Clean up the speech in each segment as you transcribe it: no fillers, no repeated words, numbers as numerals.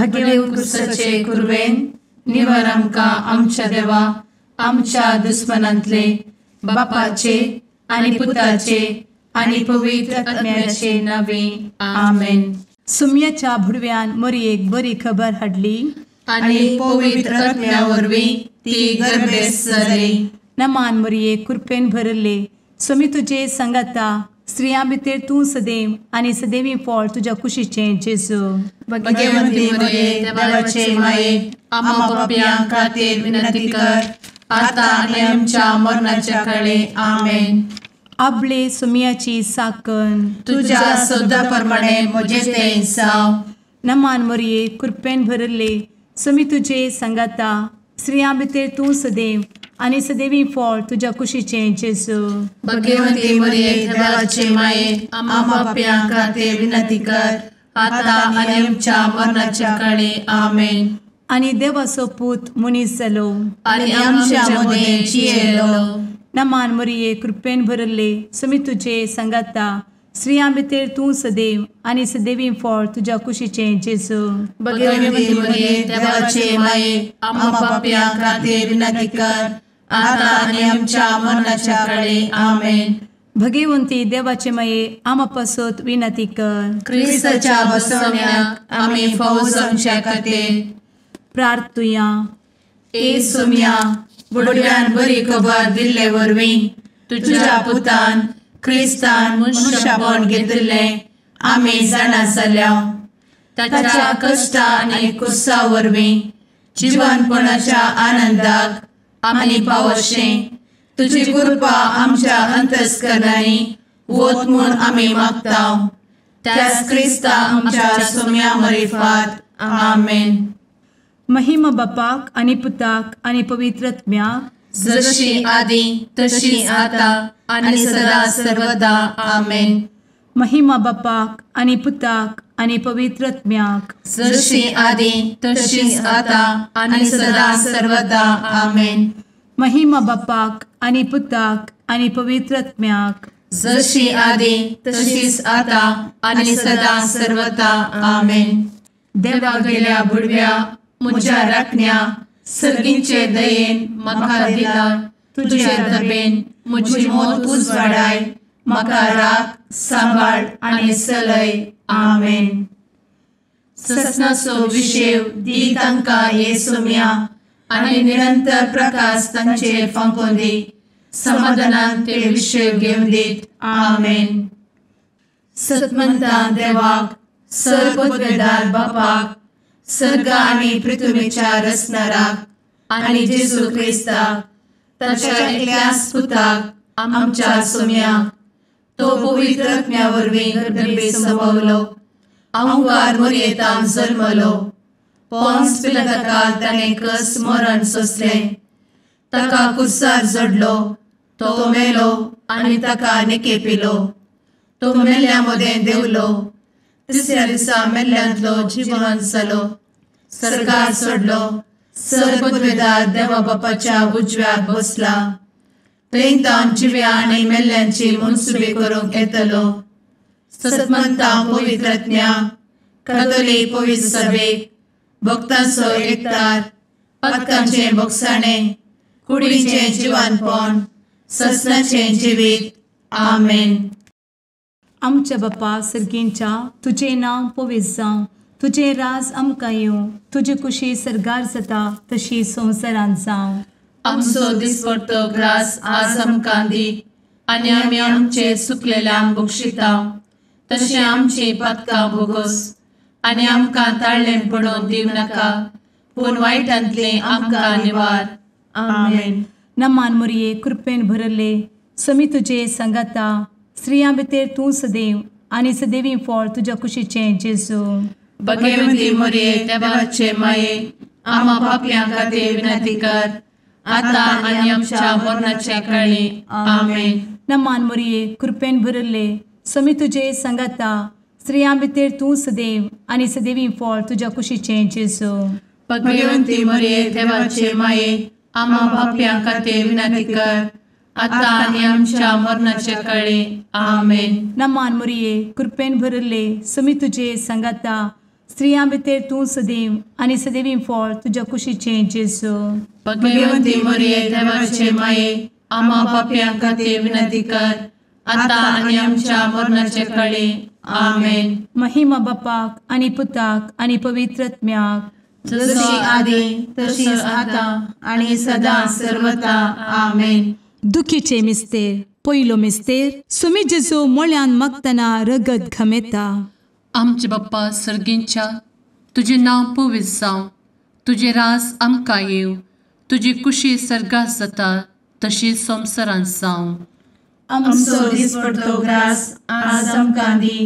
भगेव कुरवेन निवर आमकां आमच्या देवा आमच्या दुस्मनांतले बापाचे आनी पुताचे आनी पवित्र आत्म्याचे नावे आमेन. सुम्याच्या भुडव्यान मोरयेक बरी खबर हाडली आनी पवित्र आत्म्या वरवीं ती गर्भेस्त जाली. नमान मोरये, कृपेन भरले, स्वामी तुजे संगाता, स्त्रियां भितर तूं सदैव आनी सदैवी फळ तुज्या कुशीचें जेजू. भगवंती मोरये, देवाचे माये, आम्हा पापयां खातीर विनंती कर आता आनी आमच्या मरणाच्या काळे. आमेन. आपले सुम्याची साकन तुज्या सदा प्रमाणे म्हजें तें जावं. नमान मोरये, कृपेन भरले, स्वामी तुजे संगाता, स्त्रियां भितर तूं सदैव आनी सदैवी फळ तुज्या कुशीचें जेजू. भगवंती मोरये, देवाचे माये, आम्हा पापयां खातीर विनंती कर आता आनी आमच्या मरणाच्या काळे. आमेन. आनी देवाचो पूत मनीस जालो आनी आमच्या मदें जियेलो. नमान मोरये, कृपेन भरले, स्वामी तुजे संगाता, स्त्रियां भितर तूं सदैव आनी सदैवी फळ तुज्या कुशीचें जेजू. भगवंती मोरये, देवाचे माये, आम्हा पापयां खातीर विनंती कर आता आनी आमच्या मरणाच्या काळे. आमेन. भगवंती देवाचे माये, आम्हा पासत विनंती कर. क्रिस्ताच्या बसवण्याक आमी फावो जावच्या खातीर प्रार्थुया. ए सुम्या, बुडव्यान बरी खबर दिल्ले वरवीं तुज्या पुतान क्रिस्तान मनशापण घेतिल्लें आमी जाणा जाल्या. ताच्या कश्टा आनी कुसा वरवीं जिवनपणाच्या आनंदाक आमी पावशें तुजी कृपा आमच्या अंतस्करणांनी वत म्हूण आमी मागता. त्याच क्रिस्ता आमच्या सुम्या मरिफात. आमेन. महिमा बापाक आनी पुताक आनी पवित्र आत्म्याक, जशी आदी तशी आता आनी सदा सर्वदा. आमेन. महिमा बापाक आनी पुताक आनी पवित्र आत्म्याक, जशी आदी तशी आता आनी सदा सर्वदा. आमेन. महिमा बापाक आनी पुताक आनी पवित्र आत्म्याक, जशी आदी तशीच आता आनी सदा सर्वदा. आमेन. देवा गेल्या बुडव्या म्हज्या राखण्या सर्गींचे दयेन म्हाका दिला तुजे दबेन म्हजी मोत उजवाडाय, म्हाका राख सांबाळ आनी चलय. आमेन. ससनाचो विशेव दी तांकां हे सुम्या आनी निरंतर प्रकाश तांचेर फांकोवन दी, समाधानान ते विशेव घेवन दीत. आमेन. सतमंता देवाक, सर्वपदवेदार बापाक, सर्ग आनी पृथ्वीच्या रचणाराक आनी जेजू क्रिस्ताक ताच्या एकल्याच पुताक आमच्या सुम्याक, तो पवित्र आत्म्या वरवीं गर्भे संभवलो, अहंकार मोरयेतान जल्मलो, पोन्स पिलाताकाल ताणें कस मरण सोंसलें, ताका कुर्सार जडलो, तो मेलो आनी ताका निकेपिलो, तो मेल्ल्या मदें देंवलो, तिसऱ्या दिसा मेल्ल्यांतलो जिवन जालो, सर्गार सोडलो, सर्वपदवेदार देवा बापाच्या उजव्याक बसला, थंय तावन जिव्या आनी मेल्ल्यांची मनसुबी करूंक येतलो. सतमंता पवित्र आत्म्या, कातोलीक पवित्र सभेक, भक्तांचो एकतार, पातकांचें भोगसाणें, कुडीचें जिवानपण, ससनाचें जिवीत. आमेन. आमच्या बापा सर्गींच्या, तुजें नांव पवित्र जावं, तुजें राज आमकां येवं, तुजी कुशी सर्गार जाता तशी संवसारांत जावं. आमचो दिसपडतो ग्रास आज आमकां दी आनी आमी आमचे सुकलेल्यांक बक्षिता तशें आमची पातकां भोगोस आनी आमकां ताळ्ळें पडोवन दिवं नाका, पूण वायटांतलें आमकां निवार. आमेन. नमान मोरये, कृपेन भरले, स्वामी तुजे संगाता, स्त्रियां भितर तूं सदैव आनी सदैवी फळ तुज्या कुशीचें जेजू. भगवंती मोरये, देवाचे माये, आम्हा पापयां खातीर विनंती कर आता आनी आमच्या मरणाच्या काळी. आमेन. नमान मोरये, कृपेन भरले, स्वामी तुजे संगाता, स्त्रियां भितर तूं सदैव आनी सदैवी फळ तुज्या कुशीचें जेजू. भगवंती मोरये, देवाचे माये, आम्हा पापयां खातीर विनंती कर आता आनी आमच्या मरणाच्या काळी. आमेन. नमान मोरये, कृपेन भरले, स्वामी तुजे संगाता, स्त्रियां भितर तूं सदैव आनी सदैवी फळ तुज्या कुशीचें जेजू. भगवंती मरिये देवाचे माये, आम्हा पापयां खातीर विनंती कर, आतां आनी आमच्या मरणाचे काळी. आमेन. महिमा बापाक आनी पुताक आनी पवित्र आत्म्याक, जशी आदी तशीच आतां आनी सदां सर्वता. आमेन. दुखीचे मिस्तेर. पयलो मिस्तेर, सुमी जेजू मोळ्यान मागतना रगत घमेता. आमचे बाप्पा सर्गींच्या, तुजें नांव पवित्र जावं, तुजें रास आमकां येवं, तुजी कुशी सर्गात जाता तशी संवसारांत जावं. आमचो दिसपडतो ग्रास आज आमकां दी,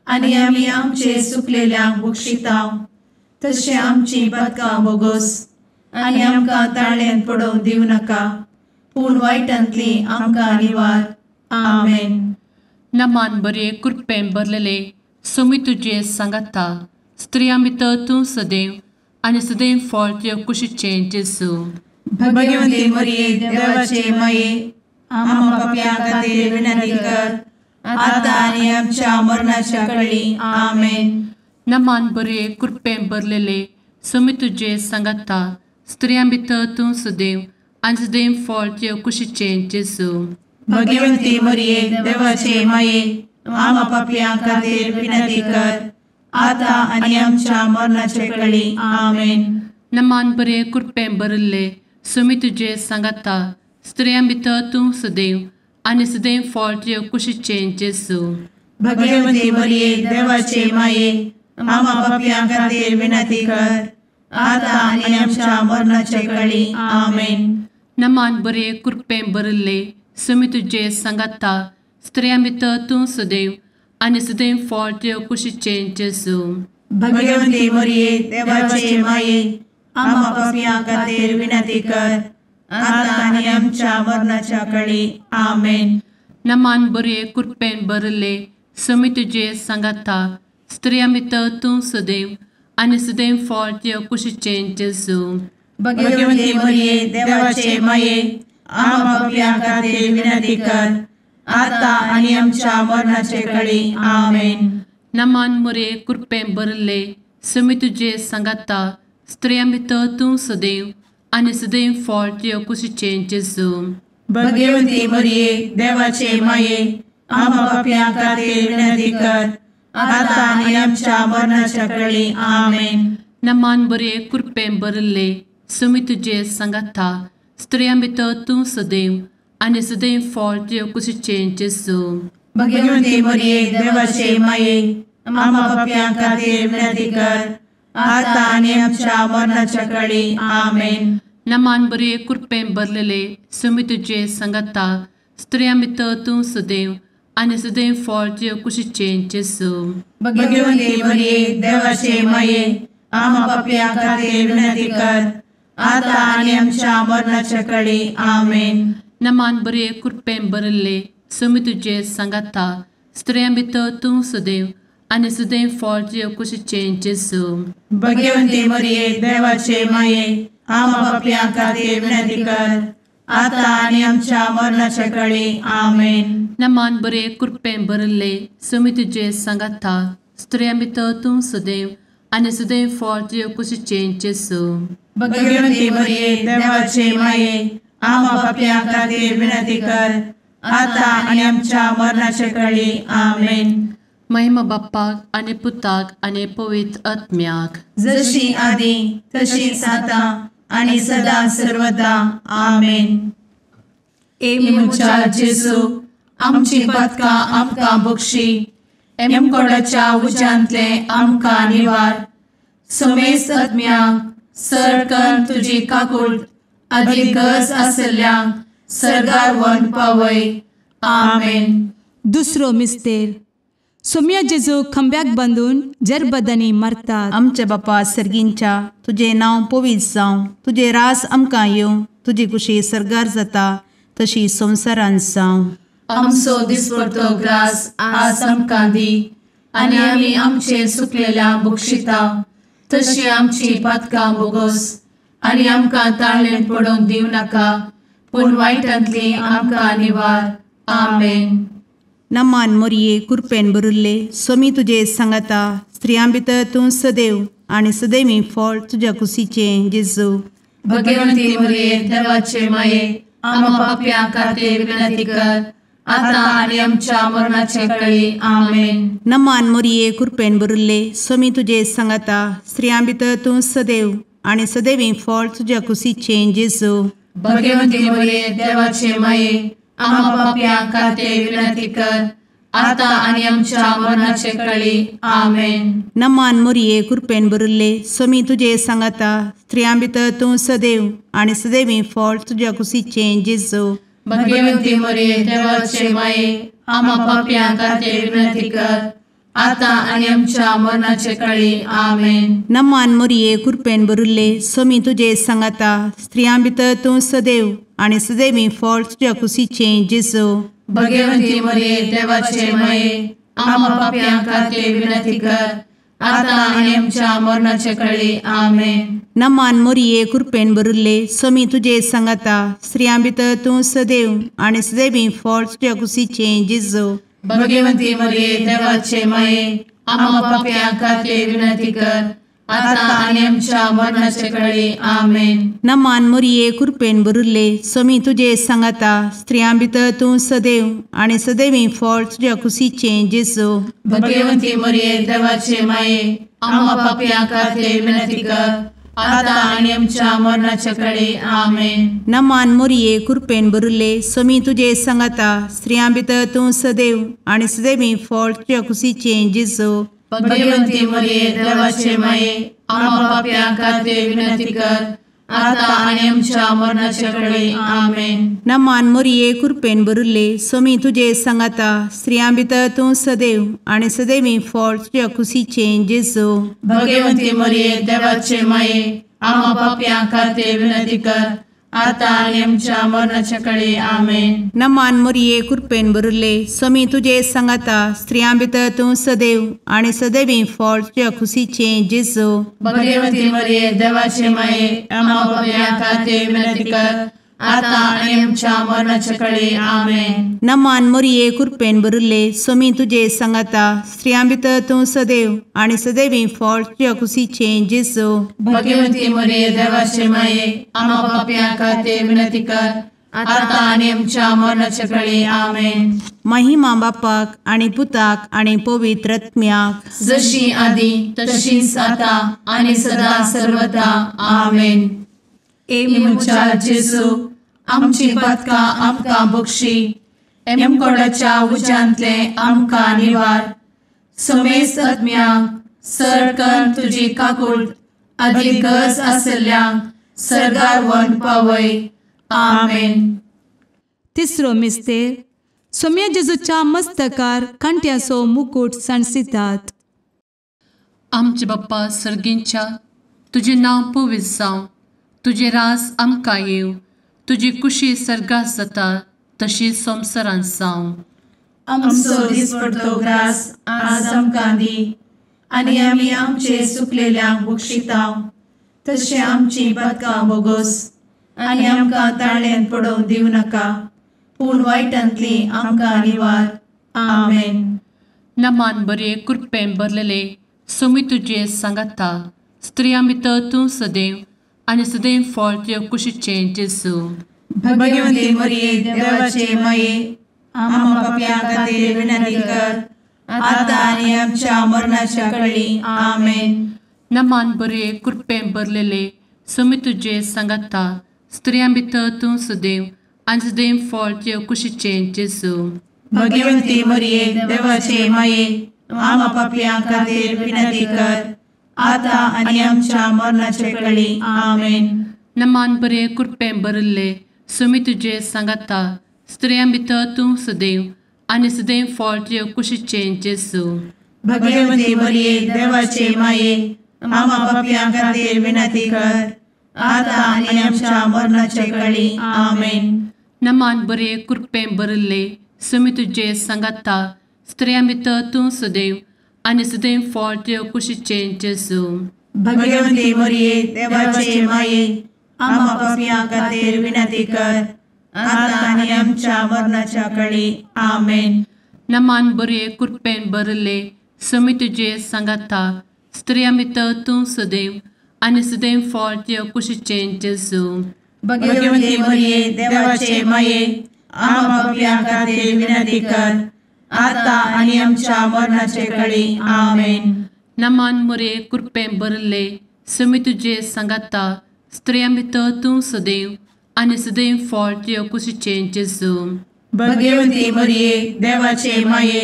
आनी आमी आमचे सुकलेल्यांक बक्षितांव, तशें आमची पातकां बोगोस, आनी आमकां ताळ्यांत पडोवंक दिवं नाका, पूण वायटांतली आमकां निवार. आमेन. नमान बरे कृपेन भरलेले सोमी तुजे सांगाता, स्त्रियां भितर तूं सदैव आनी सदैव फळ तुज्या कुशीचें जेजू. भगवंती मरिये देवाचे माये, आम्हा पापयां खातीर विनंती कर, आतां आनी आमच्या मरणाच्या काळी. आमेन. नमान बरे कृपेन भरलेले सोमी तुजे सांगाता, स्त्रियां भितर तूं सदैव आनी सदैव फळ तुज्या कुशीचें जेजू. भगवंती मरिये देवाचे माये, आम्हा पापयां खातीर विनंती कर, आतां आनी आमच्या मरणाचे काळी. आमेन. नमान बरे कृपेन भरिल्ले सोमी तुजे सांगाता, स्त्रियां भितर तूं सदैव आनी सदैव फळ तुज्या कुशीचें जेजू. भगवंती मरिये देवाचे माये, आम्हा पापयां खातीर विनंती कर, आतां आनी आमच्या मरणाचे काळी. आमेन. नमान बरे कृपेन भरिल्ले सोमी तुजे सांगाता, स्त्रियां भितर तूं सदैव आनी सदैव फळ तुज्या कुशीचें जेजू. भगवंती मरिये देवाचे माये, आम्हा पापयां खातीर विनंती कर, आतां आनी आमच्या मरणाच्या काळी. आमेन. नमान बरे कृपेन भरिल्ले सोमी तुजे सांगाता, स्त्रियां भितर तूं सदैव आनी सदैव फळ तुज्या कुशीचें जेजू. भगवंती मरिये देवाचे माये, आम्हा पापयां खातीर विनंती कर, आतां आनी आमच्या मरणाचे काळी. आमेन. नमान मरिये कृपेन भरिल्ले सोमी तुजे सांगाता, स्त्रियां भितर तूं सदैव आनी सदैव फळ तुज्या कुशीचें जेजू. भगवंती मरिये देवाचे माये, आम्हा पापयां खातीर विनंती कर, आतां आनी आमच्या मरणाच्या काळी. आमेन. नमान बरे कृपेन भरिल्ले सोमी तुजे सांगाता, स्त्रियां भितर तूं सदैव आनी सदैव फळ तुज्या कुशीचें जेजू. भगवंती मरिये देवाचे माये, आम्हा पापयां खातीर विनंती कर, आतां आनी आमच्या मरणाच्या काळी. आमेन. नमान बरे कृपेन भरलेले सोमी तुजे सांगाता, स्त्रियां भितर तूं सदैव आनी सदैव फळ तुज्या कुशीचें जेजू. भगवंती मरिये देवाचे माये, आम्हा पापयां खातीर विनंती कर, आतां आनी आमच्या मरणाच्या काळी. आमेन. नमान बरे कृपेन भरिल्ले सोमी तुजे सांगाता, स्त्रियां भितर तूं सदैव आनी सदैव फळ तुज्या कुशीचें जेजू. भगवंती मरिये देवाचे माये, आम्हा पापयां खातीर विनंती कर, आतां आनी आमच्या मरणाच्या काळी. आमेन. नमान बरे कृपेन भरिल्ले सोमी तुजे सांगाता, स्त्रियां भितर तूं सदैव आनी सदैव फळ तुज्या कुशीचें जेजू. भगवंती मरिये देवाचे माये, आम्हा पापयां खातीर विनंती कर, आतां आनी आमच्या मरणाच्या काळी. आमेन. महिमा बाप्पाक आनी पुताक आनी पवित्र आत्म्याक, जशी आदी तशीच आतां आनी सदां सर्वदा. आमेन. ए म्हज्या जेजू, आमची पातकां आमकां बक्षी, एमकोडाच्या उज्यांतले आमकां निवार, समेस्त आत्म्यांक सरकन तुजी काकूट आदी गरज आसल्ल्यांक सर्गार व्हरून पावय. आमेन. दुसरो मिस्तेर, सोम्या जेजू खंब्याक बांदून जरबदांनी मारतात. आमच्या बापा सर्गींच्या, तुजें नांव पवित्र जावं, तुजें रास आमकां येवं, तुजी कुशी सर्गार जाता तशी संवसारांत जावं. आमचो दिसपडतो ग्रास आज आमकां दी, आनी आमी आमचे सुकलेल्या बक्षिता, तशी आमची पातकां बोगोस, आनी आमकां ताळ्ळेंत पडोवंक दिवं नाका, पूण वायटांतली आमकां निवार. आमेन. नमान मोरये कुरपेन भरिल्ले सोमी तुजे सांगाता स्त्रियां भितर तूं सदैव आनी सदैवी फळ तुज्या कुशीचें जेजू। भगवंती मोरये देवाचे माये आम्हा पाप्यां खातीर विनंती कर आता आनी आमच्या मरणाचे वेळी। आमेन। नमान मोरये कुरपेन भरिल्ले सोमी तुजे सांगाता स्त्रियां भितर तूं सदैव आनी सदैवी फळ तुज्या कुशीचें जेजू। भगवंती मोरये देवाचे माये आम्हा पाप्यां खातीर विनंती कर आता आनी आमच्या मरणाचे वेळी। आमेन। नमान मोरये कुरपेन भरिल्ले सोमी तुजे सांगाता स्त्रियां भितर तूं सदैव आनी सदैवी फळ तुज्या कुशीचें जेजू। भगवंती मोरये देवाचे माये आम्हा पाप्यां खातीर विनंती कर आता आनी आमच्या मरणाचे वेळी। आमेन। नमान मोरये कुरपेन भरिल्ले सोमी तुजे सांगाता स्त्रियां भितर तूं सदैव आनी सदैवी फळ तुज्या कुशीचें जेजू। भगवंती मोरये देवाचे माये आम्हा पाप्यां खातीर विनंती कर आता आनी आमच्या मरणाचे वेळी। आमेन। नमान मोरये कुरपेन भरिल्ले सोमी तुजे सांगाता स्त्रियां भितर तूं सदैव आनी सदैवी फळ तुज्या कुशीचें जेजू। भगवंती मोरये देवाचे माये आम्हा पाप्यां खातीर विनंती कर आता आनी आमच्या मरणाचे वेळी। आमेन। नमान मोरये कुरपेन भरिल्ले सोमी तुजे सांगाता स्त्रियां भितर तूं सदैव आनी सदैवी फळ तुज्या कुशीचें जेजू। भगवंती मोरये देवाचे माये आम्हा पाप्यां खातीर विनंती कर आता आनी आमच्या मरणाचे वेळी। आमेन। नमान मोरये कुरपेन भरिल्ले सोमी तुजे सांगाता स्त्रियां भितर तूं सदैव आनी सदैवी फळ तुज्या कुशीचें जेजू। भगवंती मोरये देवाचे माये आम्हा पाप्यां खातीर विनंती कर आता आनी आमच्या मरणाचे वेळी। आमेन। नमान मोरये कुरपेन भरिल्ले सोमी तुजे सांगाता स्त्रियां भितर तूं सदैव आनी सदैवी फळ तुज्या कुशीचें जेजू। भगवंती मोरये देवाचे माये आम्हा पाप्यां खातीर विनंती कर आता आनी आमच्या मरणाचे वेळी। आमेन। नमान मोरये कुरपेन भरिल्ले सोमी तुजे सांगाता स्त्रियां भितर तूं सदैव आनी सदैवी फळ तुज्या कुशीचें जेजू। भगवंती मोरये देवाचे माये आम्हा पाप्यां खातीर विनंती कर आता आनी आमच्या मरणाचे वेळी। आमेन। नमान मोरये कुरपेन भरिल्ले सोमी तुजे सांगाता स्त्रियां भितर तूं सदैव आनी सदैवी फळ तुज्या कुशीचें जेजू। भगवंती मोरये देवाचे माये आम्हा पाप्यां खातीर विनंती कर आता आनी आमच्या मरणाचे वेळी। आमेन। महिमा बापाक आनी पुताक आनी पवित्र आत्म्याक, जशी आदी तशीच आता आनी सदा सर्वदा। आमेन। ए म्हज्या जेजू आमची पातकां आमकां बक्षी, एमकोडाच्या उज्यांतले आमकां निवार, समेस्त आत्म्यांक सरकन तुजी काकूट आदी गरज आसल्ल्यांक सर्गार व्हरून पावय। आमेन। तिसरो मिस्तेर सोम्या जेजूच्या मस्तकार कांट्याचो मुकूट सांडसितात। आमचे बाप्पा सर्गींच्या तुजें नांव पवित्र जावं, तुजें रास आमकां येवं, तुजी कुशी सर्गात जाता तशी संवसारांत जावं। आमचो दिसपडतो ग्रास आज आमकां दी आनी आमी आमचे सुकलेल्यांक बक्षितांव तशें आमची पातकां बोगोस आनी आमकां ताळ्यांत पडोवंक दिवं नाका, पूण वायटांतली आमकां निवार। आमेन। नमान बरे कृपेन भरलेले सोमी तुजे सांगाता स्त्रियां भितर तूं सदैव आनी सदैव फळ तुज्या कुशीचें जेजू। भगवंती मोरये देवाचे माये आम्हा पाप्यां खातीर विनंती कर आता आनी आमच्या मरणाच्या वेळी। आमेन। नमान बरे कृपेन भरलेले सोमी तुजे सांगाता स्त्रियां भितर तूं सदैव आनी सदैव फळ तुज्या कुशीचें जेजू। भगवंती मोरये देवाचे माये आम्हा पाप्यां खातीर विनंती कर आता आनी आमच्या मरणाचे वेळी। आमेन। नमान बरे कृपेन भरिल्ले सोमी तुजे सांगाता स्त्रियां भितर तूं सदैव आनी सदैव फळ तुज्या कुशीचें जेजू। भगवंती मोरये देवाचे माये आम्हा पाप्यां खातीर विनंती कर आता आनी आमच्या मरणाचे वेळी। आमेन। नमान बरे कृपेन भरिल्ले सोमी तुजे सांगाता स्त्रियां भितर तूं सदैव आनी सदैव फळ तुज्या कुशीचें जेजू। भगवंती मोरये देवाचे माये आम्हा पाप्यां खातीर विनंती कर आता आनी आमच्या मरणाच्या वेळी। आमेन। नमान बरे कृपेन भरले समी तुजे सांगाता स्त्रियां भितर तूं सदैव आनी सदैव फळ तुज्या कुशीचें जेजू. भगवती मरिये देवाचे माये आम्हा पाप्यां खातीर विनंती कर आता आनी आमच्या मरणाचे कळी. आमेन. नमान मरिये कृपेन भरले समी तुजे सांगाता स्त्रियां भितर तूं सदैव आनी सदैव फळ तुज्या कुशीचें जेजू. भगवती मरिये देवाचे माये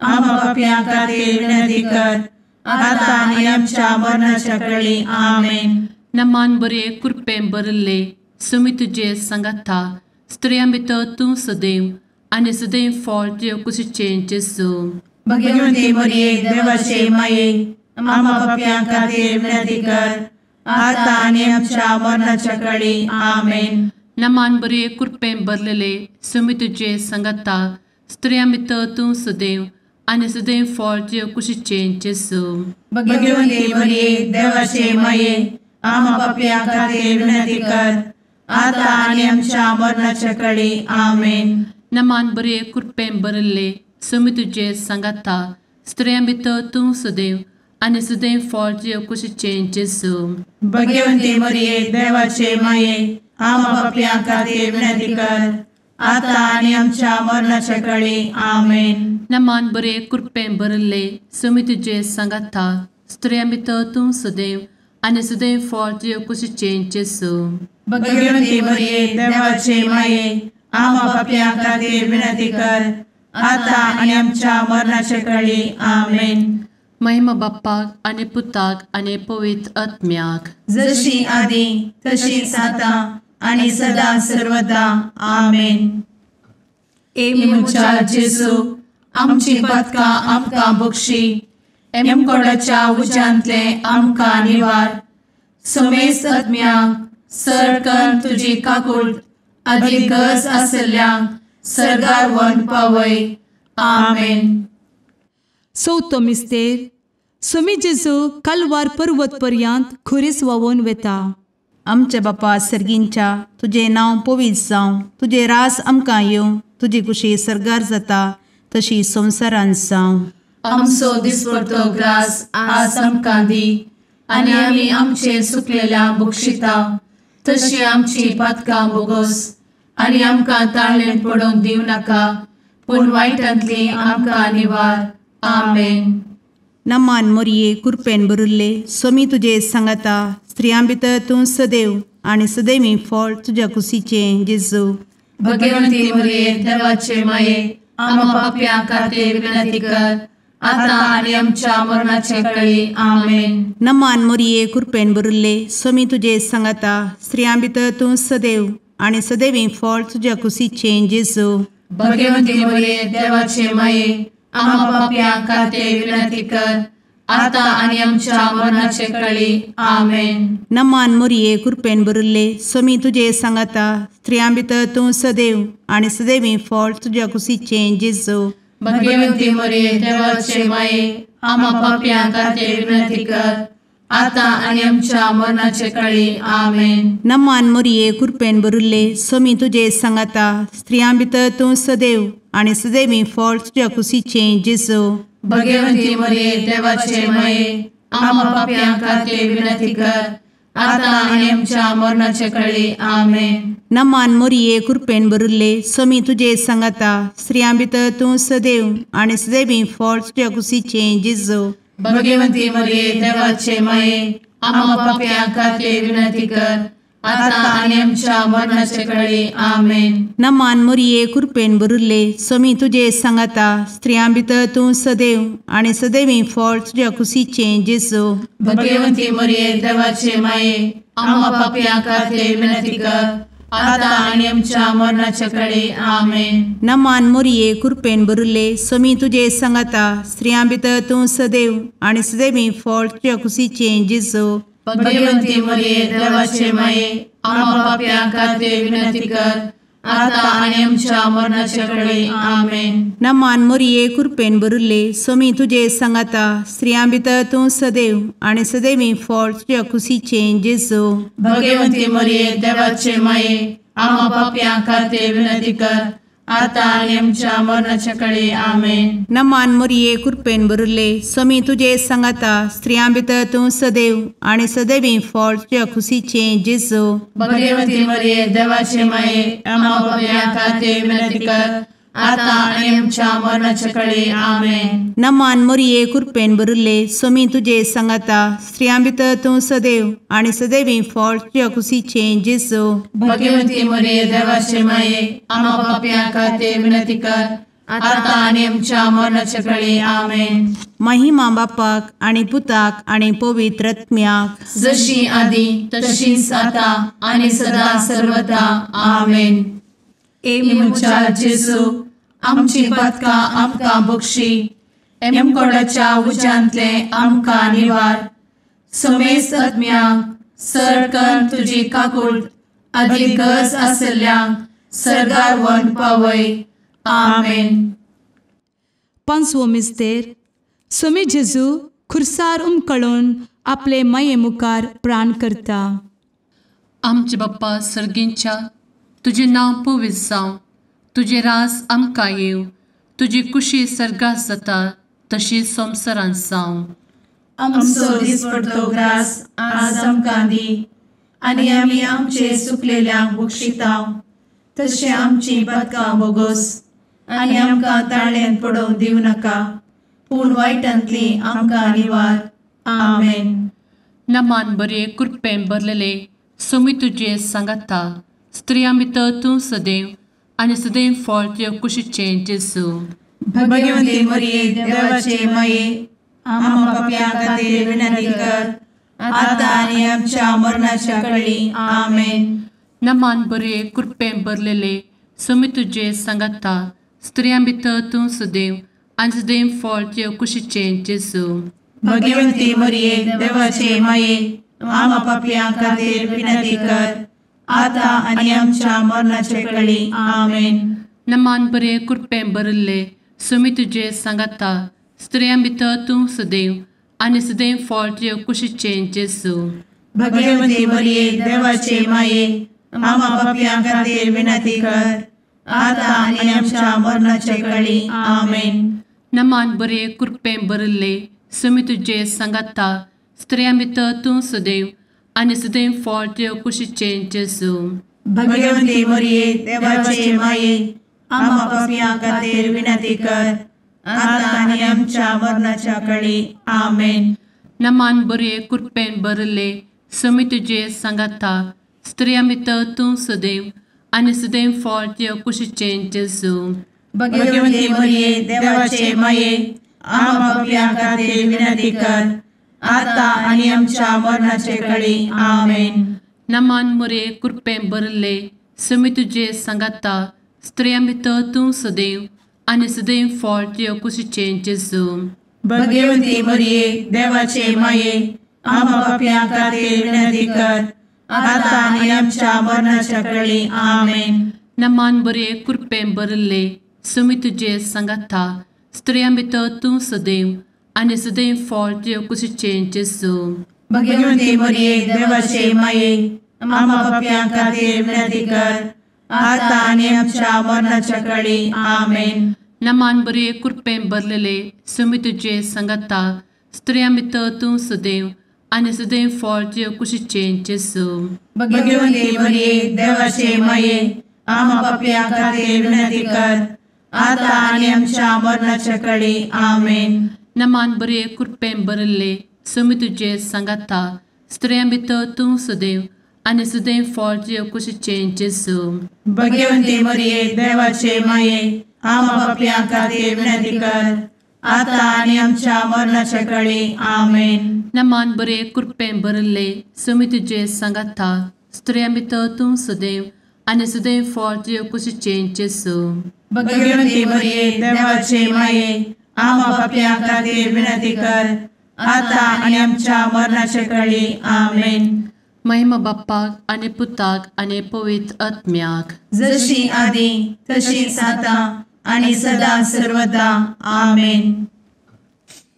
आम्हा पाप्यां खातीर विनंती कर आता आनी आमच्या मरणाच्या कळी. आमेन. नमान बरे कृपेन भरले समी तुजे सांगाता स्त्रियां भितर तूं सदैव आनी सदैव फळ तुज्या कुशीचें जेजू. भगवती मरिये देवाचे माये आम्हा पाप्यां खातीर विनंती कर आता आनी आमच्या मरणाच्या कळी. आमेन. नमान बरे कृपेन भरलेले समी तुजे सांगाता स्त्रियां भितर तूं सदैव आनी सदैव फळ तुज्या कुशीचें जेजू. भगवती मरिये देवाचे माये आम्हा पाप्यां खातीर विनंती कर आता आनी आमच्या मरणाच्या कळी. आमेन. नमान बरे कृपेन भरले समी तुजे सांगाता स्त्रियां भितर तूं सदैव आनी सदैव फळ तुज्या कुशीचें जेजू. भगवती मरिये देवाचे माये आम्हा पाप्यां खातीर विनंती कर आता आनी आमच्या मरणाच्या कळी. आमेन. नमान बरे कृपेन भरले समी तुजे सांगाता स्त्रियां भितर तूं सदैव आनी सदैव फळ तुज्या कुशीचें जेजू. भगवती मरिये देवाचे माये आम्हा पाप्यां खातीर विनंती कर आता आनी आमच्या मरणाच्या कळी. आमेन. महिमा बाप्पाक आनी पुताक आनी पवित्र आत्म्याक, जशी आदी तशीच आता आनी सदा सर्वदा. आमेन. ए म्हज्या जेजू आमची पातकां आमकां बक्षी, एमकोडाच्या उज्यांतले आमकां निवार, समेस्त आत्म्यांक सरकन तुजी काकूट आदी गरज आसल्ल्यांक सर्गार व्हरून पावय. आमेन. चवथो मिस्तेर स्वामी जेजू कालवार पर्वत पर्यंत खुरीस व्हांवून वेता. आमच्या बापा सर्गींच्या तुजें नांव पवित्र जावं, तुजें राज आमकां येवं, तुजी कुशी सर्गार जाता तशी संवसारांत जावं. आमचो दिसपडतो ग्रास आज आमकां दी आनी आमी आमचे सुकलेल्या बक्षिता तशी आमची पातकां बोगोस आनी आमकां ताळेन पडोवंक दिवं नाका पूण वायटांतली आमकां निवार. आमेन. नमान मोरये कृपेन भरिल्ले स्वामी तुजे सांगाता स्त्रियां भितर तूं सदैव आनी सदैवी फळ तुज्या कुशीचें जेजू. भगवंती मोरये देवाचे माये आम्हा पाप्यां खातीर विनंती कर आता आनी आमच्या मरणाचे कळी. आमेन. नमान मोरये कृपेन भरिल्ले स्वामी तुजे सांगाता स्त्रियां भितर तूं सदैव आनी सदैवी फळ तुज्या कुशीचें जेजू. भगवंती मोरये देवाचे माये आम्हा पाप्यां खातीर विनंती कर आता आनी आमच्या मरणाचे कळी. आमेन. नमान मोरये कृपेन भरिल्ले स्वामी तुजे सांगाता स्त्रियां भितर तूं सदैव आनी सदैवी फळ तुज्या कुशीचें जेजू. भगवंती मोरये देवाचे माये आम्हा पाप्यां खातीर विनंती कर आता आनी आमच्या मरणाचे कळी. आमेन. नमान मोरये कृपेन भरिल्ले स्वामी तुजे सांगाता स्त्रियां भितर तूं सदैव आनी सदैवी फळ तुज्या कुशीचें जेजू. भगवंती मोरये देवाचे माये आम्हा पाप्यां खातीर विनंती कर आता आनी आमच्या मरणाचे कळी. आमेन. नमान मोरये कृपेन भरिल्ले स्वामी तुजे सांगाता स्त्रियां भितर तूं सदैव आनी सदैवी फळ तुज्या कुशीचें जेजू. भगवंती मोरये देवाचे माये आम्हा पाप्यां खातीर विनंती कर आता आनी आमच्या मरणाचे कळी. आमेन. नमान मोरये कृपेन भरिल्ले स्वामी तुजे सांगाता स्त्रियां भितर तूं सदैव आनी सदैवी फळ तुज्या कुशीचें जेजू. भगवंती मोरये देवाचे माये आम्हा पाप्यां खातीर विनंती कर आता आनी आमच्या मरणाचे कळी. आमेन. नमान मोरये कृपेन भरिल्ले स्वामी तुजे सांगाता स्त्रियां भितर तूं सदैव आनी सदैवी फळ तुज्या कुशीचें जेजू. भगवंती मोरये देवाचे माये आम्हा पाप्यां खातीर विनंती कर आता आनी आमच्या मरणाचे कळी. आमेन. नमान मोरये कृपेन भरिल्ले स्वामी तुजे सांगाता स्त्रियां भितर तूं सदैव आनी सदैवी फळ तुज्या कुशीचें जेजू. भगवंती मोरये देवाचे माये आम्हा पाप्यां खातीर विनंती कर आतां आनी आमच्या मरणाच्या कळे. आमेन. नमान मोरये कृपेन भरिल्ले, स्वामी तुजे सांगाता, स्त्रियां भितर तूं सदैव आनी सदैवी फळ तुज्या खुशीचें जेजू. भगवती मरिये देवाचे माये, आम्हा पाप्यां खातीर विनंती कर, आतां आनी आमच्या मरणाच्या कळे. आमेन. नमान मोरये कृपेन भरिल्ले, स्वामी तुजे सांगाता, स्त्रियां भितर तूं सदैव आनी सदैवी फळ तुज्या खुशीचें जेजू. भगवती मरिये देवाचे माये, आम्हा पाप्यां खातीर विनंती कर, आतां आनी आमच्या मरणाच्या कळे. आमेन. महिमा बापाक आनी पुताक आनी पवित्र आत्म्याक, जशी आदी तशीच आतां आनी सदा सर्वदा. आमेन. ए म्हज्या जेजू, आमची पातकां आमकां बक्षी, एमकोडाच्या उज्यांतले आमकां निवार, समेस्त आत्म्यांक सरकन तुजी काकूट आदी गरज आशिल्ल्यांक सर्गार व्हरून पावय. आमेन. पांचवो मिस्तेर. स्वामी जेजू खुर्सार उमकळून आपले माये मुखार प्राण करता. आमचे बाप्पा सर्गींच्या, तुजें नांव पवित्र जावं, तुजें राज आमकां येवं, तुजी कुशी सर्गात जाता तशी संवसारांत जावं. आमचो दिसपडतो ग्रास आज आमकां दी, आनी आमी आमचे चुकलेल्यांक बक्षिता तशें आमची पातकां बोगोस, आनी आमकां ताळ्यांत पडोवंक दिवं नाका, पूण वायटांतली आमकां निवार. आमेन. नमान बरे कृपेन भरलेले, स्वामी तुजे सांगाता, स्त्रियां भितर तूं सदैव आनी सदैव फळ तुज्या कुशीचें जेजू. भगवती मरिये देवाचे माये, आम्हा पाप्यां खातीर विनंती कर, आतां आनी आमच्या मरणाच्या कळी. आमेन. नमान बरे कृपेन भरलेले, स्वामी तुजे सांगाता, स्त्रियां भितर तूं सदैव आनी सदैव फळ तुज्या कुशीचें जेजू. भगवती मरिये देवाचे माये, आम्हा पाप्यां खातीर विनंती कर, आतां आनी आमच्या मरणाच्या कळी. आमेन. नमान बरे कृपेन भरिल्ले, स्वामी तुजे सांगाता, स्त्रियां भितर तूं सदैव आनी सदैव फळ तुज्या कुशीचें जेजू. भगवती मरिये देवाचे माये, आम्हा पाप्यां खातीर विनंती कर, आतां आनी आमच्या मरणाच्या कळी. आमेन. नमान बरे कृपेन भरिल्ले, स्वामी तुजे सांगाता, स्त्रियां भितर तूं सदैव आनी सदैव फळ तुज्या कुशीचें जेजू. भगवती मरिये देवाचे माये, आम्हा पाप्यां खातीर विनंती कर, आतां आनी आमच्या मरणाच्या कळी. आमेन. नमान बरे कृपेन भरिल्ले, स्वामी तुजे सांगाता, स्त्रियां भितर तूं सदैव आनी सदैव फळ तुज्या कुशीचें जेजू. भगवती मरिये देवाचे माये, आम्हा पाप्यां खातीर विनंती कर, आतां आनी आमच्या मरणाचे कळी. आमेन. नमान मरिये कृपेन भरिल्ले, स्वामी तुजे सांगाता, स्त्रियां भितर तूं सदैव आनी सदैव फळ तुज्या कुशीचें जेजू. भगवती मरिये देवाचे माये, आम्हा पाप्यां खातीर विनंती कर, आतां आनी आमच्या मरणाच्या कळी. आमेन. नमान बरे कृपेन भरिल्ले, स्वामी तुजे सांगाता, स्त्रियां भितर तूं सदैव आनी सदैव फळ तुज्या कुशीचें जेजू. भगवती मरिये देवाचे माये, आम्हा पाप्यां खातीर विनंती कर, आतां आनी आमच्या मरणाच्या कळी. आमेन. नमान बरे कृपेन भरलेले, स्वामी तुजे सांगाता, स्त्रियां भितर तूं सदैव आनी सदैव फळ तुज्या कुशीचें जेजू. भगवती मरिये देवाचे माये, आम्हा पाप्यां खातीर विनंती कर, आतां आनी आमच्या मरणाच्या कळी. आमेन. नमान बरे कृपेन भरिल्ले, स्वामी तुजे सांगाता, स्त्रियां भितर तूं सदैव आनी सदैव फळ तुज्या कुशीचें जेजू. भगवती मरिये देवाचे माये, आम्हा पाप्यां खातीर विनंती कर, आतां आनी आमच्या मरणाच्या कळी. आमेन. नमान बरे कृपेन भरिल्ले, स्वामी तुजे सांगाता, स्त्रियां भितर तूं सदैव आनी सदैव फळ तुज्या कुशीचें जेजू. भगवती मरिये देवाचे माये, आम्हा पाप्यां खातीर विनंती कर, आतां आनी आमच्या मरणाच्या कळी. आमेन. महिमा बाप्पाक आनी पुताक आनी पवित्र आत्म्याक, जशी आदी तशीच आतां आनी सदा सर्वदा. आमेन.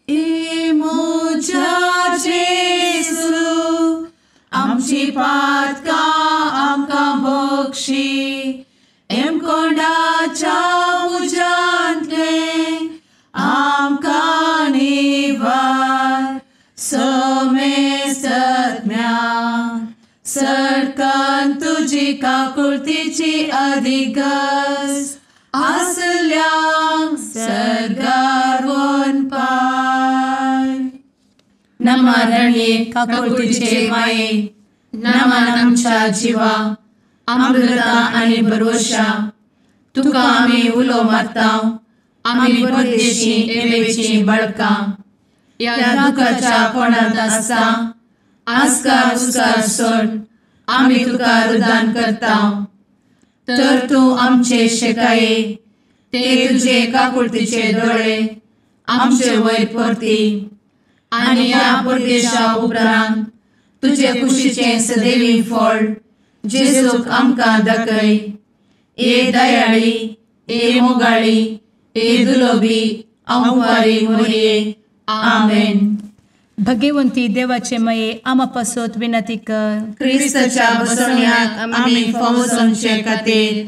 ए म्हज्या जेजू, आमची पातकां आमकां बक्षी, एमकोंडाच्या तुजी काकुळतीची अधिगस आसल्यांक सर्गार वनपाय. नमा रणये काकुळतीचे माये, नमन आमच्या जिवा, अमृता आनी भरवशा, तुका आमी उलो मारता, आमी परदेशी एवेची बळकां, ह्या दुखाच्या कोणांत आसता आस्कार उस्कार सोड आमी तुका रुदान करता. तर तूं आमचे शेकाये, ते तुजे काकुळतीचे दोळे आमचे वयर परती आनी ह्या परदेशा उपरांत तुजे कुशीचें सदैवी फळ जेजूक आमकां दाखय. ए दयाळी, ए मोगाळी, ए दुलोबी आंवारी मोरये. आमेन. भगवंती देवाचे मये आमा पासत विनंती कर. क्रिस्ताच्या बसवण्याक आमी फावो जावचे खातीर.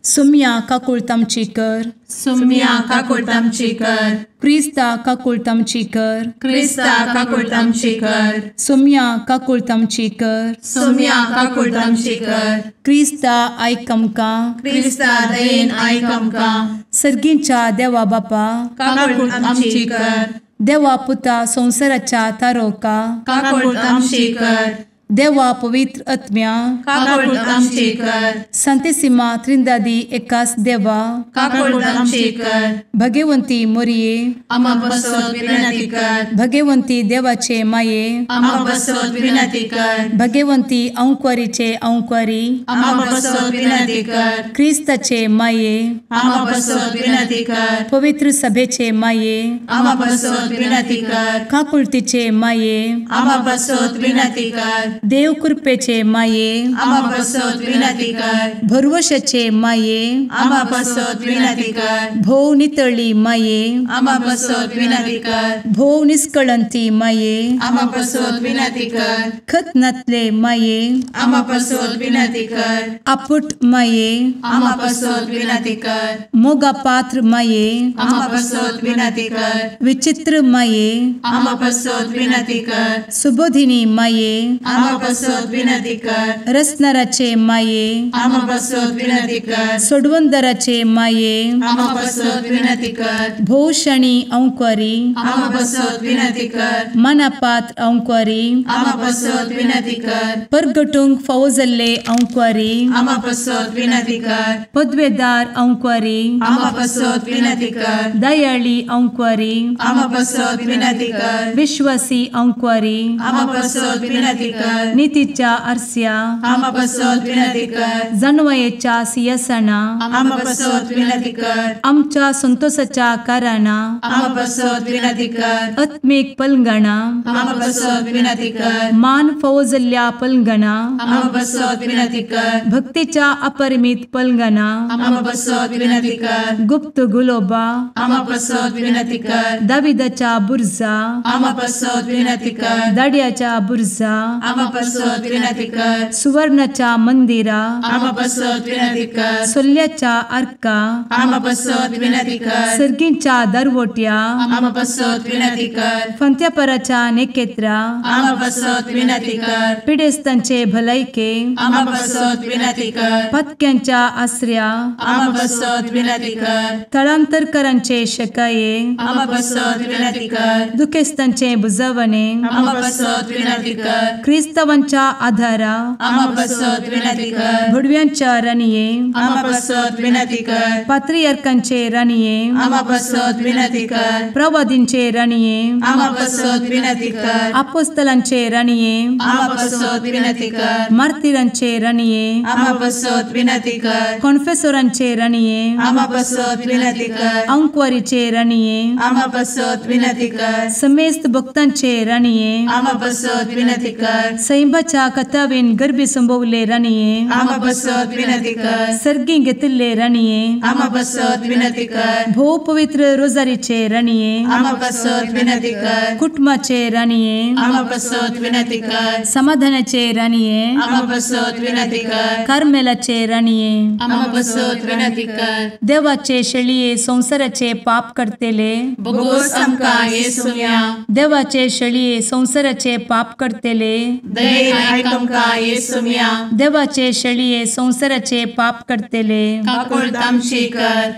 सुम्या काकुळतामची कर. सुम्या काकुळतामची कर. क्रिस्ता काकुळतामची कर. क्रिस्ता काकुळतामची कर. सुम्या काकुळतामची कर. सुम्या काकुळतामची कर. क्रिस्ता आयक आमकां. क्रिस्ता दयेन आयक आमकां. सर्गींच्या देवा बापा काकुळतामची कर. देवा पुता संवसाराच्या तारोका काकुळतामची कर. देवा पवित्र आत्म्या काकुळतामची कर. संतेसिमा त्रिंदादी एकास देवा काकुळतामची कर. भगवंती मोरये आमा पासत विनंती कर. भगवंती देवाचे माये आमा पासत विनंती कर. भगवंती अंकुरीचे अंकुरी आमा पासत विनंती कर. क्रिस्ताचे माये आमा पासत विनंती कर. पवित्र सभेचे माये आमा पासत विनंती कर. काकुळतीचे माये आमा पासत विनंती कर. देव कृपेचे माये आमा पासत विनंती कर. भरवशाचे माये आमा पासत विनंती कर. भोव नितळी माये आमा पासत विनंती कर. भोव निष्कळंती माये आमा पासत विनंती कर. खत नातले माये आमा पासत विनंती कर. आपुट माये आमा पासत विनंती कर. मोगा पात्र माये आमा पासत विनंती कर. विचित्र माये आमा पासत विनंती कर. सुबोधिनी माये आमा पासत विनंती कर. रसनाराचे माये आमा पासत विनंती कर. सोडवंदराचे माये आमा पासत विनंती कर. भोवशणी अंकुरी आमा पासत विनंती कर. मनापात्र अंकुरी आमा पासत विनंती कर. परगटूंक फावो जाल्ले अंकुरी आमा पासत विनंती कर. पदवेदार अंकुरी आमा पासत विनंती कर. दयाळी अंकुरी आमा पासत विनंती कर. विश्वासी अंकुरी आमा पासत विनंती कर. नितीच्या आरस्या आमा पासत विनंती कर. जानवयेच्या सिंहासना आमा पासत विनंती कर. आमच्या संतोषाच्या कारणा आमा पासत विनंती कर. आत्मीक पलंगणा आमा पासत विनंती कर. मान फावो जाल्ल्या पलंगणा आमा पासत विनंती कर. भक्तीच्या अपरिमित पलंगणा आमा पासत विनंती कर. गुप्त गुलोबा आमा पासत विनंती कर. दाविदाच्या बुर्जा आमा पासत विनंती कर. दाड्याच्या बुर्जा आमा पासत विनंती कर. सुवर्णाच्या मंदिरा आमा पासत विनंती कर. सोल्ल्याच्या आर्का आमा पासत विनंती कर. सर्गींच्या दरवट्या आमा पासत विनंती कर. फंत्यापराच्या नेकेत्रा आमा पासत विनंती कर. पिडेस्तांचे भलायके आमा पासत विनंती कर. पत्क्यांच्या आसऱ्या आमा पासत विनंती कर. थळांतरकरांचे शकाये आमा पासत विनंती कर. दुखेस्तांचे बुजवणे आमा पासत विनंती कर. क्रिस्तावांच्या आधारा आमा पासत विनंती कर. भुडव्यांच्या राणये आमा पासत विनंती कर. पात्रियार्कांचे राणये आमा पासत विनंती कर. प्रवादींचे राणये आमा पासत विनंती कर. आपोस्तलांचे राणये आमा पासत विनंती कर. मार्तिरांचे राणये आमा पासत विनंती कर. कॉन्फेसोरांचे राणये आमा पासत विनंती कर. अंकुवारीचे राणये आमा पासत विनंती कर. समेस्त भक्तांचे राणये आमा पासत विनंती कर. सैंबाच्या कथावेन गर्भी संभवले राणये आमा पासत विनंती कर. सर्गी घेतिल्ले राणये आमा पासत विनंती कर. भोव पवित्र रोजारीचे राणये आमा पासत विनंती कर. कुटुंबाचे राणये आमा पासत विनंती कर. समाधानाचे राणये आमा पासत विनंती कर. कार्मेलाचे राणये आमा पासत विनंती कर. देवाचे शेळये संवसाराचे पाप करतेले बोगोस आमकां येसुम्या देवाचे शेळये संवसाराचे पाप करतेले दयेन आयक आमकां येसुम्या. देवाचे शेळये संवसाराचे पाप करतले काकुळट आमची कर.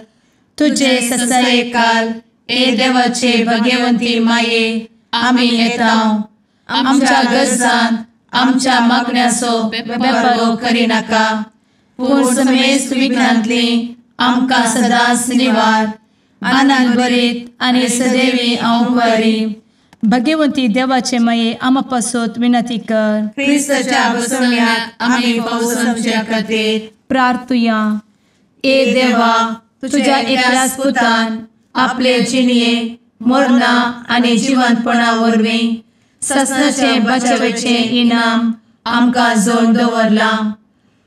तुजे ससायेकाल ए देवाचे भगवंती माये आमी येता आमच्या गरजान आमच्या मागण्याचो बेपर्वो करिनाका पूण समेस्त विघ्नांतली आमकां सदांच निवार. आनंद भरीत आनी सदैवी अंवकारी. भगवंती देवाचे माये आमा पासत विनंती कर. क्रिस्ताच्या बसवण्याक आमी पावस आमच्या खातीर प्रार्थुया. ए देवा तुझ्या एकल्याच पुतान आपले जिणये मरणा आनी जिवंतपणा वरवीं ससनाचे बचावेचे इनाम आमकां जोड दवरलां.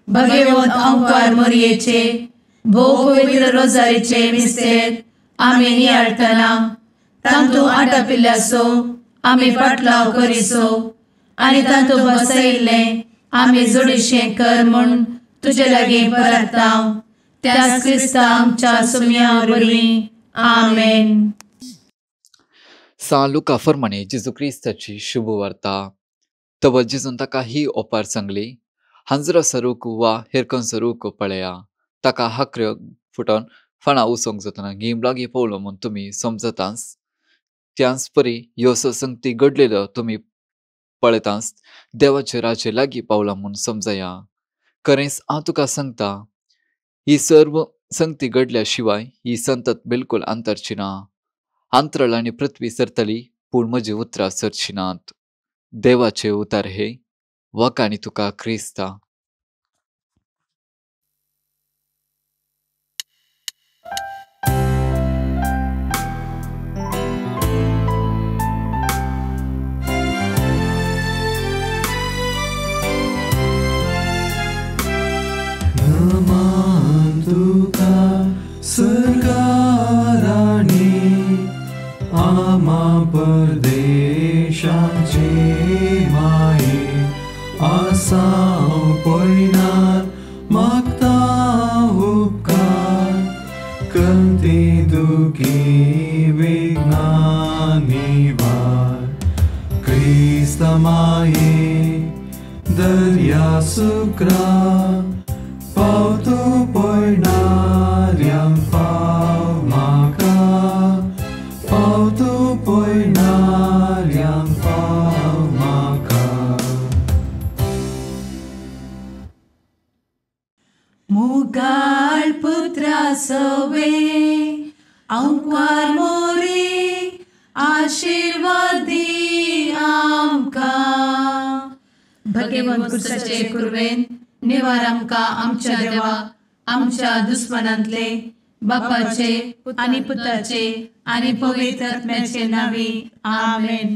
भगवंत अंकार मोरयेचे भोव पवित्र रोजारीचे मिस्तेर आमी नियाळटना तांतू आटापिल्ल्याचो आमी पाटलाव करिसो आनी तांतू बसयिल्लें आमी जोडीशें कर म्हूण तुजे लागीं परता त्याच क्रिस्ता आमच्या सुम्या वरवीं. आमेन. सां लुका फर्माणे जेजू क्रिस्ताची शुभवार्ता. तव जेजून ताका ही ओपार सांगली, हांजरो सरूक वा हेरकंचो रूख पळया, ताका हाकऱ्यो फुटोन फणा उसोंक जातना गीम लागीं पावलो म्हूण तुमी समजतांच, त्याच परी ह्यो संगती घडलेल्यो तुमी पळयतांच देवाचे राज्य लागीं पावलां म्हूण समजया. खरेंच हांव तुका सांगता, ही सर्व संगती घडल्या शिवाय ही संतत बिलकुल अंतरची ना. अंतरळ आनी पृथ्वी सरतली पूण म्हजी उतरां सरची नात. देवाचे उतार हे वाकाणी तुका क्रिस्ता. नमन तुका सर्गाराणी आमा परदेशाचे माये आसाव पयनार मागता उपकार कंती दुखी विघ्ना निवार. क्रिस्ता माये दर्या सुक्रा पावतो पयणाऱ्यांक पाव म्हाका पावतो पयणाऱ्यांक पाव म्हाका. मुगाळ पुत्रा सवे अंकार मोरी आशीर्वादी आमकां. भगवंत क्रिस्ताचे कुर्वेन निवार आमकां आमच्या देवा आमच्या दुस्मनांतले बापाचे आनी पुताचे आनी पवित्र आत्म्याचे नांवी. आमेन.